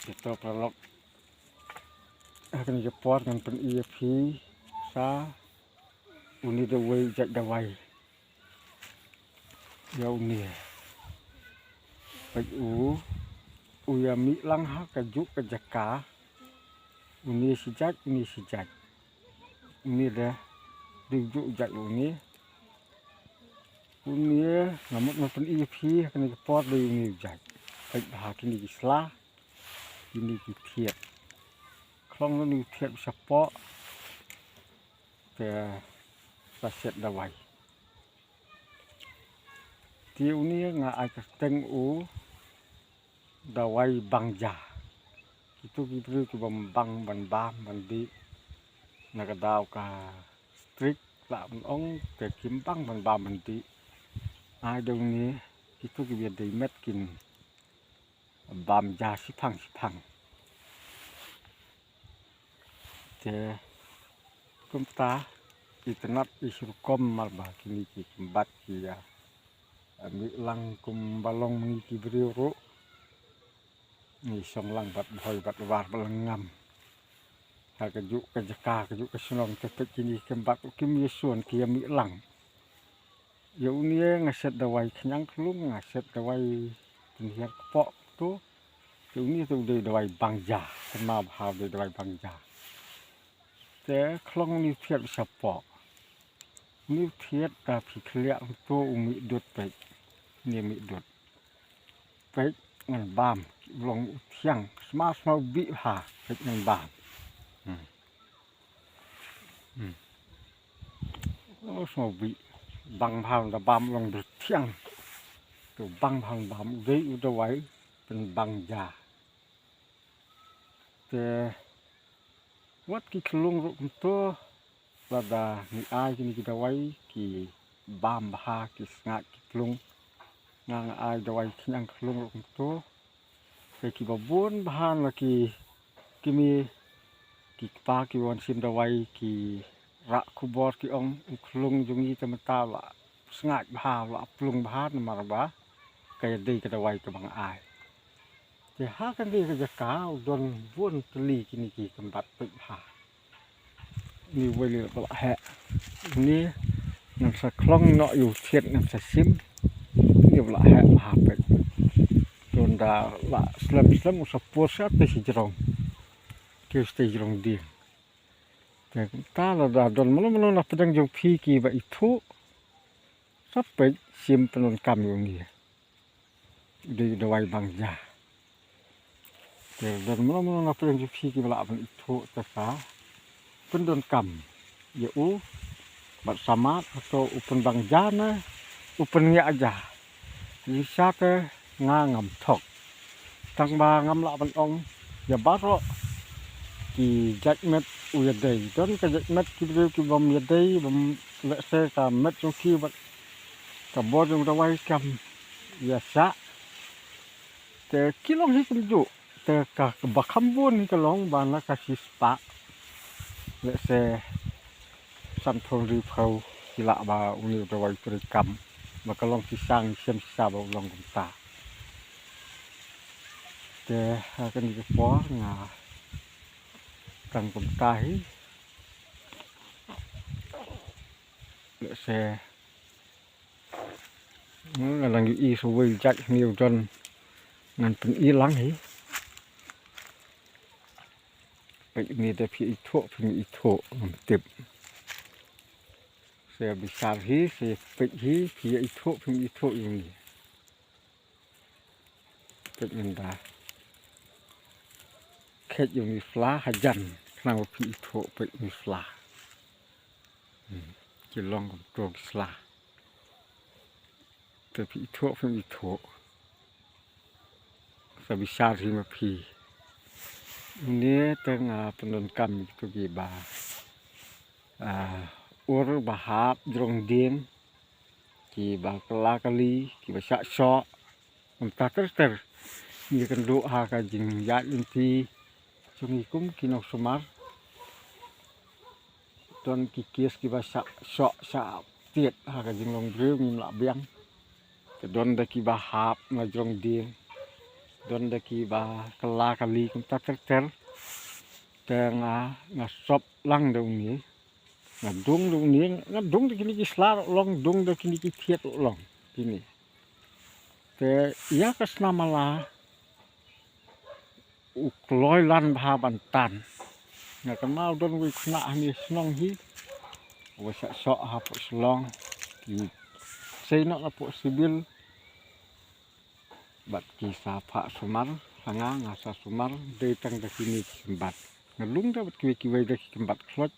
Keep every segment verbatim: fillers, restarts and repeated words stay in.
Te to paralok, ha kane ka por ngan pyni ïa phi sa une dawai, jait dawai. Ïa une. Peit u, u ïa mih lang ha kajuh ka jaka. Une shi jait, une shi jait. Une dei, dei juh jait une. Une, nga mut ngan pyni ïa phi ha kane ka por dei une u jait. Peit bha kine ki sla, kine ki thied. Khlong une u thied shapoh. Te sa shet dawai. Te une nga ai kyrteng u dawai bang ja. Kito ki briew ki bym bang ban bam ban dih na ka daw ka strict, lah ban ong, te kim bang ban bam ban dih. Ai da une, kito kiba dei met kin bam ja shiphang shiphang. Te kumta, itynnat i shu rukom namar ba kine ki kymbat ki ïa mih lang kumba long ma ngi ki briew ruh. Ngi shong lang bad Bhoi bad War bad Lyngngam ha kajuh ka jaka, kajuh ka shnong, te peit kine ki kymbat ruh kim ïa shun, ki ïa mih lang. Ïa une nga shet dawai khñiang khlung, nga shet dawai pynhiar kpoh to. Te une te u dei dawai bang ja, kynmaw bha u dei dawai bang ja. Te khlong une u thied shapoh. Une u thied, te phi khleh hangto u mih dud, peit. Une u mih dud. Peit ngan bam, u long u thiang, sma sma u bih bha, peit ngan bam. Hmm. Hmm. Oh, sma u bih. Bang bha da bam u long u thiang. To bang bha bam, u dei u dawai pynbang ja. Te wat ki khlung ruh kumto, lada ngi ai kine ki dawai ki bam bha, ki sngaid ki khlung. Nga nga ai dawai khñiang khlung ruh kumto. Te kiba bun bha na ki kmie ki kpa kiba wan shim dawai ki rah khubor ki ong u khlung jong ngi te mynta la sngaid bha, la plung bha namar ba ka ïadei ka dawai kaba nga ai. Te ha kane ka jaka u don bun tylli kine ki kymbat, peit bha. Une uwei lei ba la heh. Une ngan sa khlong noh ïa u thied ngan sa shim. Une ba la heh bha, peit. Don da la slem slem u sa pur sha te shi jrong. Te shi te jrong dieng. Te kumta lada don mano mano na pdeng jong phi kiba ithuh, sa peit shim pyndonkam ïa une. Dei dawai bang ja. Te don mano mano na pdeng jong phi kiba lah ban ithuh te sa pyndonkam ïa u. Bad sa mad hato u pynbang ja ne u pynñiah ja. Ïa sha te nga ngam thok. Tang ba ngam lah ban ong ïa baroh ki jait met u ïadei. Don ka jait met ki briew ki bym ïadei, bym, lehse ka met jong ki bad ka bor jong dawai kam ïa shah. Te ki long hi kumjuh. Te ka, kaba kham bun hi ka long ba na ka shispah, lehse san phew hynriew phew, ki lah ba une u dawai u trei kam. Ba ka long shisha, ngi shem shisha ba u long kumta. Te ha kane ka por nga tang kumta hi. Lehse nga dang ïohi sa uwei u jait hangne u don, ngan pyni lang hi. Peit une, te phi ithuh phim ithuh ngam tip. Sa bishar hi, sa peit hi, phi ithuh phim ithuh ïa une. Peit ngan da khet ïa une u sla hajan, khnang ba phi ithuh, peit une u sla. Hmm. Ki long kumto ki sla. Te phi ithuh phim ithuh, sa bishar hi ma phi. Une te nga pyndonkam ïa kito kiba, ah, ur ba hap jrong dieng, kiba kylla kali, kiba shah shoh. Kumta ter ter. Ngi kynduh ha ka jingïaid lynti jong ngi kum ki nongsumar. Don ki case kiba shah shoh shah tied ha ka jinglong briew, ngim lah biang. Te don da kiba hap na jrong dieng. Don da kiba kylla kali kumta ter ter. Te nga, nga sop lang da une. Nga dung da une, nga dung da kine ki sla ruh long, dung da kine ki thied ruh long. Kine. Te ïa ka snam mala u kloi lan bha ban tan. Nga kynmaw don uwei u khynnah hangne shnong hi. Uba shah shoh hapoh Shillong. Ki sei noh napoh Civil. Bad ki sa phah sumar, ha nga, nga sa sumar, dei tang da kine ki kymbat. Nga lung da bad kiwei kiwei da ki kymbat khloit.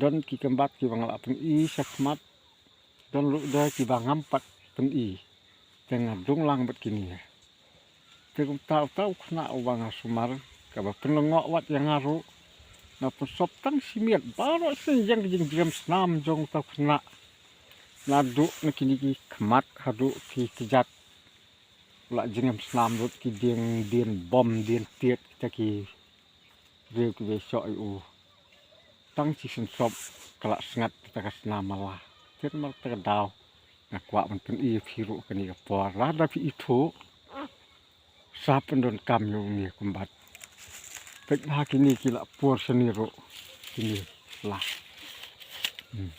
Don ki kymbat kiba nga la pyni sha khmat. Don ruh da kiba ngam pat pyni. Te nga dung lang bad kine. Te kumta uta u khynnah uba nga sumar, kaba pynlyngngoh wat ïa nga ruh. Nga pynsop tang shi miet, baroh shen ïeng ka jingjriem snam jong uta u khynnah. Naduh na kine ki khmat haduh ki kjat. La jingim snam lut ki dieng dien bom dien tiet kita ki riew kiba ïashoh ïa u. Tang shi sien sop ka la sngat kita ka snam mala. Te namar kata ka daw nga kwah ban pyni ïa phi ruh kane ka por. Lada phi ithuh sa pyndonkam ïa une u kymbat. Peit bha kine ki la pur shane ruh kine la. Hmm.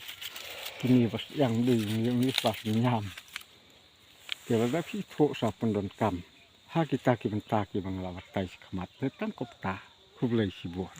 Kine ba sdang dei, kine ba sdang ñiam. Te lada phi ithuh sa pyndonkam ha kita ki bynta kiba nga la batai shakhmat. Te tang kumta, khublei shibun.